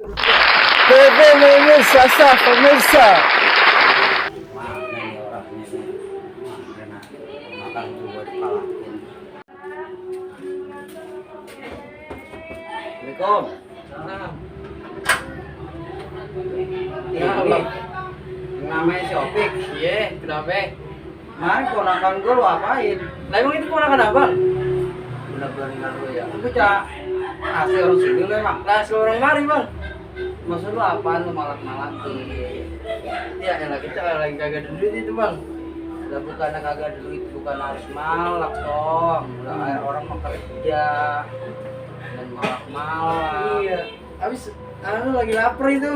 Bebe pemirsa, sah pemirsa. Mana nih orangnya nih? Mana makan juga dipalakin. Assalamualaikum. Salam. Ini namanya si Opik. Iya, kenapa? Mari ponakan gue lu apain? Lah emang itu ponakan abang? Bener-bener lu ya. Lu cak asli orang sini lu emang. Lah seorang mari bang. Maksud lu apaan lu malak-malakin? Ya elah kita lagi kagak ada duit itu bang. Lah bukannya kagak ada duit, bukan harus malak dong. Lah orang mau kerja dan malak-malak. Iya. Abis lagi lapar itu.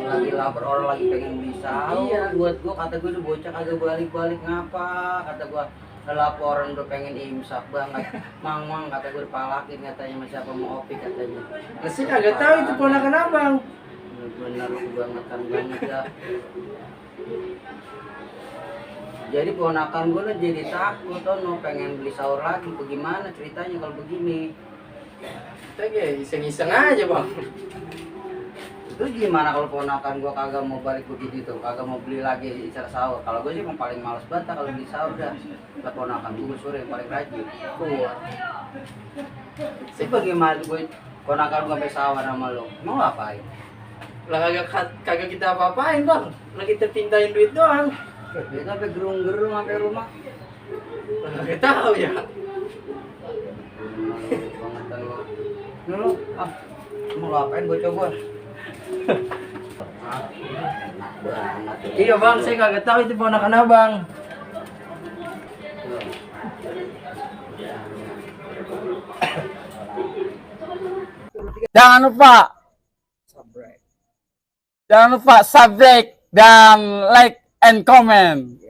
Lagi lapar, orang lagi pengen beli sahur. Iya. Buat gua kata gua tuh bocah kagak balik-balik ngapa? Kata gua udah laporan udah pengen imsak banget. Mang kata gua dipalakin katanya sama siapa mau Opik katanya. Lah sih kagak tahu itu ponakan abang. Bener kebangetan banget ya. Jadi ponakan gue tuh jadi takut tuh mau pengen beli sahur lagi. Bagaimana ceritanya kalau begini? Kita kayak iseng-iseng aja bang. Terus gimana kalau ponakan gue kagak mau balik begitu tuh, kagak mau beli lagi icar sahur? Kalau gue sih emang paling males banget kalau beli sahur dah. Lah ponakan gue sore yang paling rajin. Kuat. Sih bagaimana gue ponakan gue sampai sahur sama lo? Mau ngapain? Lah kagak kita apa-apain bang. Lah kita pintain duit doang. Dia sampai gerung-gerung sampai rumah. Lah kagak tahu ya. Bangetan lo. Ini lo, mau lo apain gue coba? Iya bang, saya kagak tahu itu ponakan abang. Jangan lupa, jangan lupa subscribe dan like and comment.